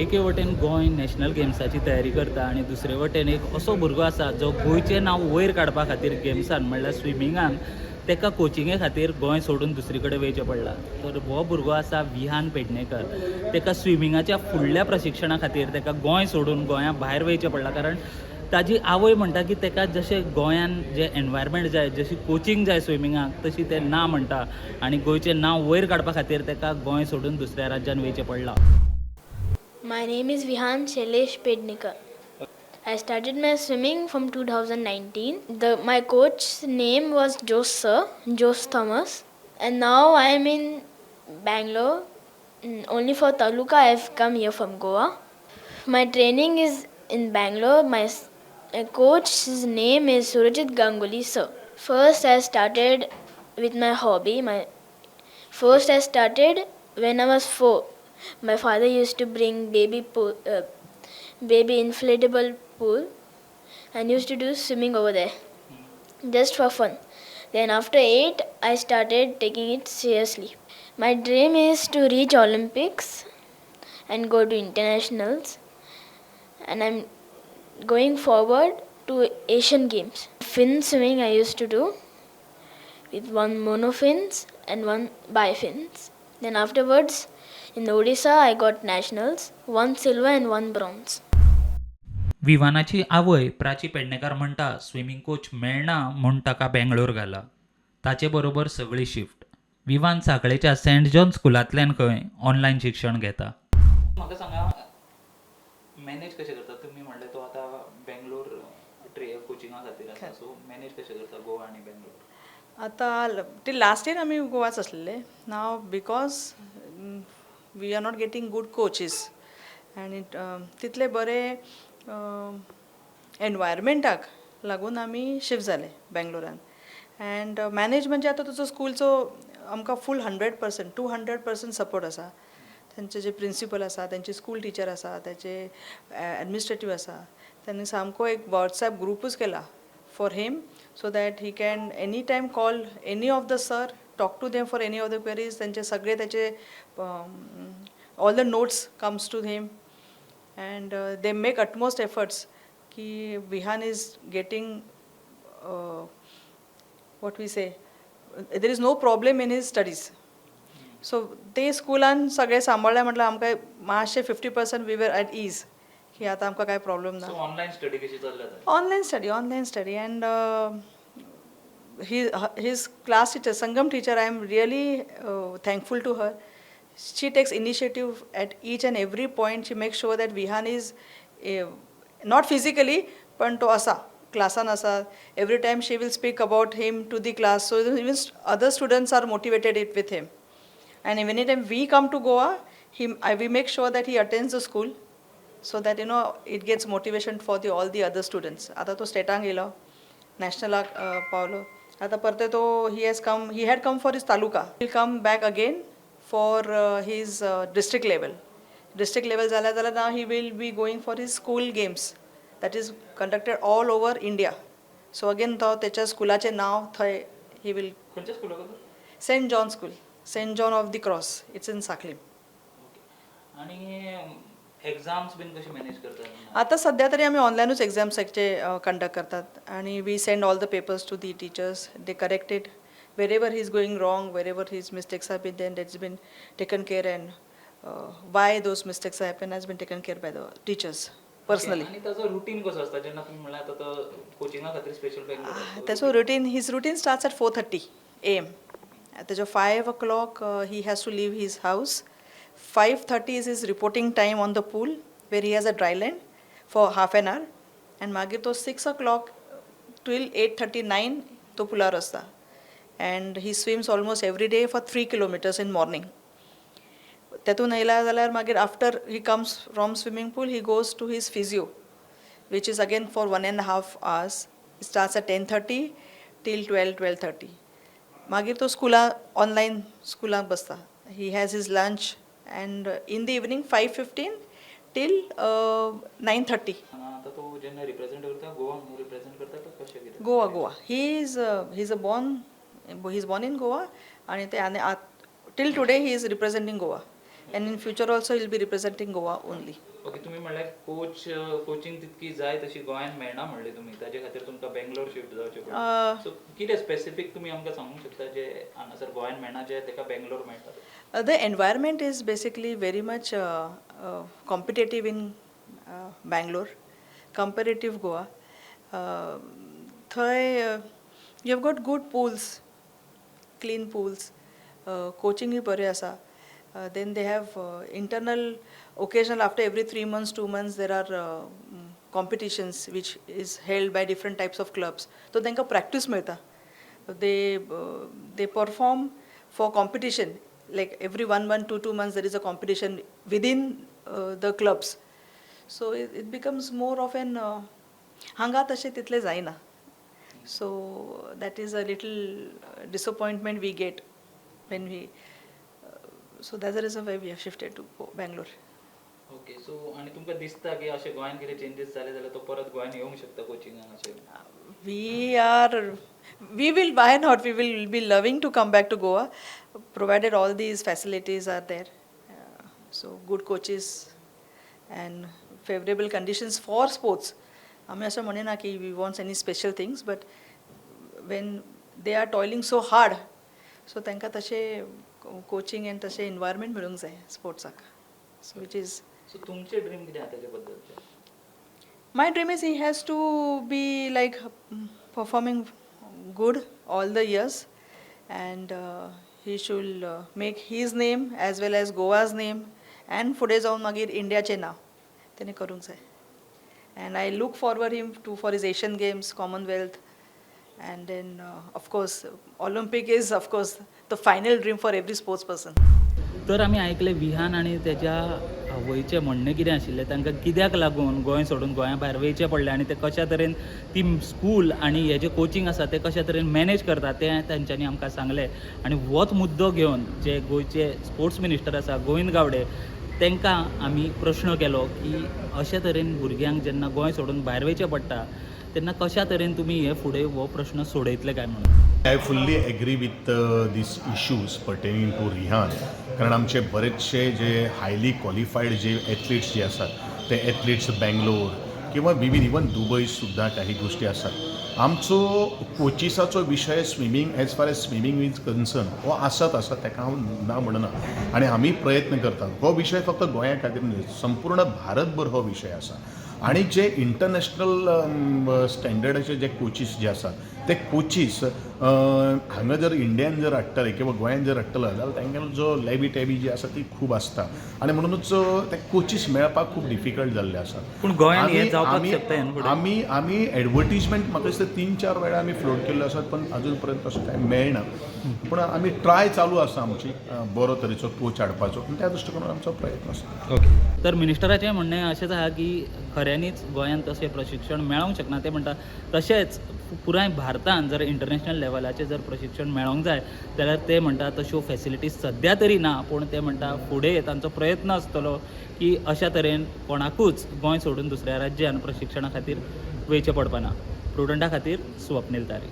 एके वटेन गोंय नॅशनल गेम्साची तयारी करता आनी दुसरे वटेन एक असो भुरगो आसा जो गोंयचें नांव वयर काडपा खातीर गेम्सान म्हणल्यार स्विमिंगान ताका कोचिंगे खातीर गोंय सोडून दुसरी कडेन वयचें पडलां. तर हो भुरगो आसा विहान पेडणेकर. ताका स्विमिंगाच्या फुडल्या प्रशिक्षणा खातीर ताका गोंय सोडून गोंया भायर वयचें पडलां, कारण ताजी आवय म्हणटा की ताका जशें गोंयान जें एनवायरमेंट जाय, जशी कोचिंग जाय स्विमिंगाक, तशी तें ना म्हणटा आनी गोंयचें नांव वयर काडपा खातीर ताका गोंय सोडून दुसऱ्या राज्यान वयचें पडलां. My name is Vihan Shailesh Pednikar. I started my swimming from 2019. My coach's name was Jose sir, Jose Thomas. And now I am in Bangalore. Only for Taluka I have come here from Goa. My training is in Bangalore. My coach's name is Surajit Ganguly sir. First I started with my hobby. My First, I started when I was 4. My father used to bring baby pool, baby inflatable pool, and used to do swimming over there, just for fun. Then after 8, I started taking it seriously. My dream is to reach Olympics and go to internationals, and I'm going forward to Asian Games. Fin swimming I used to do with one monofins and one bifins. Then afterwards, in Odisha, I got nationals, one silver and one bronze. विवानाची आवय प्राची पेडणेकार म्हणटा, swimming coach मेळना म्हूण ताका बेंगलोर घाला. ताचे बरोबर सगळी shift. Vivaan सांखळेच्या सेंट जॉन स्कुलांतल्यान खंय ऑनलायन शिक्षण घेता. म्हाका सांगा, मॅनेज कशें करता तुमी? म्हणलें तो आतां बेंगलोर ट्रे कोचिंगा खातीर आसा, सो मॅनेज कशें करता गोवा आनी बेंगलोर? आतां टिल लास्ट इयर आमी गोवाच आसलेले. Now because we are not getting good coaches आनी तितले बरे एनवायरमेंटाक लागून आमी शिफ्ट जाले बेंगलोरान. अँड मॅनेज म्हणजे आतां तुजो स्कुलचो आमकां full 100%, 200% support आसा. तेंचे जे प्रिंसिपल आसा, तेंचे स्कूल टिचर आसा, तेचे एडमिनिस्ट्रेटीव आसा, तेणी सामको एक वॉट्सएप ग्रुपूच केला for him so that he can anytime call any of the sir, talk to them for any of the queries. त्यांचे सगळे त्याचे all the notes comes to him and they make utmost efforts की Vihan is getting, what we say, there is no problem in his studies. So ते स्कुलान सगळें सांबाळ्ळें म्हटल्यार आमकां मातशें 50% we were at ease की आतां आमकां कांय प्रॉब्लम ना. सो ऑनलायन स्टडी कशी चल्ल्या तर? Online study and his class teacher, Sangam teacher, I am really thankful to her. She takes initiative at each and every point. She makes sure that Vihan is not physically, पण तो असा क्लासान असा, every time she will speak about him to the class, so even other students are motivated it with him. And any time we come to Goa, we make sure that he attends the school so that it gets motivation for the all the other students. आता तो स्टेटाक येयलो, नॅशनलाक पावलो. आतां परते तो he had come for his taluka, will come back again for his district level. District level जाल्यार जाल्यार now he will be going for his school games that is conducted all over India. So again तो तेच्या स्कुलाचें नांव थंय he will खंयच्या स्कुलाक? Saint John School, Saint John of the Cross, it's in Sanquelim. आनी एग्जाम्स बीन कशी मॅनेज करता? आता सध्या तरी आमी ऑनलायनूच एग्जाम्साचे कंडक्ट करतात आणि we send all the papers to the teachers. They correct it wherever he is going wrong, wherever his mistakes are been, then that's been taken care and why those mistakes happen has been taken care by the teachers personally. आनी ताजो routine कसो आसता, जेन्ना तुमी म्हणल्यार आतां तो कोचिंगा खातीर स्पेशल बेंगलोर? त्याचो routine, his routine starts at 4:30 a.m. त्याचो 5 o'clock he has to leave his house. 5:30 is his reporting time on the pool, where he has a dry land for half an hour, and मागीर तो 6 o'clock till 8:39 तो पुलार आसता and he swims almost every day for 3 kilometers in morning. तेतून येयला जाल्यार मागीर after he comes from swimming pool, he goes to his physio, which is again for 1.5 hours. It starts at 10:30 till 12, 12:30. मागीर तो स्कुला online स्कुलाक बसता. He has his lunch and in the evening 5:15 till 9:30. आतां तो जेन्ना रिप्रेझेंट करता, गोवा म्हणून रिप्रेझेंट करता काय कशें कितें? Goa, Goa. He is born in Goa आणि ते आनी till today he is representing Goa. And in future also he'll be representing Goa only. Okay, तुमी म्हणल्यार कोच कोचिंग तितकी जाय तशी गोंयांत मेळना म्हणले तुमी, ताजे खातीर तुमकां बेंगलोर शिफ्ट जावचें पडलें. सो कितें स्पेसिफीक तुमी आमकां सांगूंक शकता जे हांगासर गोंयांत मेळना जे ताका बेंगलोर मेळटा? The environment is basically very much competitive in Bangalore, comparative Goa. थंय you have got good pools, clean pools, कोचिंगूय बरें आसा. Then they have internal occasional, after every 3 months, 2 months, there are competitions which is held by different types of clubs. So तांकां practice मेळटा. They perform for competition like every one month, 2 months there is a competition within the clubs. So it becomes more of an हांगा तशें तितलें जायना. So that is a little disappointment we get when we, so that's the reason why we have shifted to Bangalore. Okay, so आनी तुमकां दिसता की अशें गोंयांत कितें चेंजीस जाले जाल्यार तो परत गोंयांत येवंक शकता कोचिंगाक अशें? We will, why not? We will be loving to come back to Goa, provided all these facilities are there. So good coaches and favorable conditions for sports. आमी अशें म्हणिना की we want any special things, but when they are toiling so hard, so तांकां तशें coaching आनी तशें environment मेळूंक जाय स्पोर्ट्साक, so which is so तुमचें ड्रीम कितें आहा ताजे बद्दलचें? My dream is he has to be like performing good all the years, and he should make his name as well as Goa's name and फुडें जावन मागीर इंडियाचें नांव तेणें करूंक जाय. And I look forward him to for his Asian Games, Commonwealth, and then of course Olympic is of course the final dream for every sports person. तर आमी आयकलें विहान आनी तेज्या आवयचें म्हणणें कितें आशिल्लें, तांकां कित्याक लागून गोंय सोडून गोंया भायर वयचें पडलें आनी ते कशा तरेन ती स्कूल आनी हे जें कोचिंग आसा तें कशा तरेन मॅनेज करता तें तांच्यांनी आमकां सांगलें. आनी होच मुद्दो घेवन जे गोंयचे स्पोर्ट्स मिनिस्टर आसा गोविंद गावडे, तांकां आमी प्रश्न केलो की अशे तरेन भुरग्यांक जेन्ना गोंय सोडून भायर वयचें पडटा तेन्ना कशा तरेन तुमी हे फुडें हो प्रश्न सोडयतले काय म्हणून. I fully agree with these issues pertaining to Rihan, कारण आमचे बरेचशे जे हायली क्वॉलिफाईड जे एथलीट्स जे आसात ते एथलीट्स बेंगलोर किंवा विविध, इवन दुबय सुद्दां काही गोष्टी आसात. आमचो कोचिसाचो विशय swimming, as far as swimming is concern, हो आसत आसा, ताका हांव ना म्हणना आनी आमी प्रयत्न करतात. हो विशय फक्त गोंया खातीर न्हय, संपूर्ण भारतभर हो विशय आसा. आणि जे इंटरनॅशनल स्टँडर्डाचे जे कोचीस जे आसात ते कोचीस हांगा जर इंडियान जर हाडटले किंवा गोंयान जर हाडटले जाल्यार तेंगेलो जो लेवी टेवी जी आसा ती खूब आसता आनी म्हणुनूच ते कोचीस मेळपाक खूब डिफिकल्ट जाल्ले आसा. पूण गोंयांत हें जावपाक शकता ह्यान फुडें? आमी एडवर्टीजमेंट म्हाका दिसता तीन चार वेळा आमी फ्लोट केल्लो आसात, पण अजून पर्यंत तशें कांय मेळना. पूण आमी ट्राय चालू आसा आमची बरो तरेचो कोच हाडपाचो आनी त्या दृश्टिकोनान आमचो प्रयत्न आसा. ओके, तर मिनिस्टराचें म्हणणें अशेंच आहा की खऱ्यांनीच गोंयांत तशें प्रशिक्षण मेळोंक शकना. ते म्हणटा तशेंच पुराय भारतान जर इंटरनॅशनल लेवलाचें जर प्रशिक्षण मेळोंक जाय जाल्यार ते म्हणटा तश्यो फॅसिलिटीज सद्या तरी ना, पूण ते म्हणटा फुडें तांचो प्रयत्न आसतलो की अशा तरेन कोणाकूच गोंय सोडून दुसऱ्या राज्यान प्रशिक्षणा खातीर वयचें पडपाना. प्रुडंटा खातीर स्वप्नील तारी.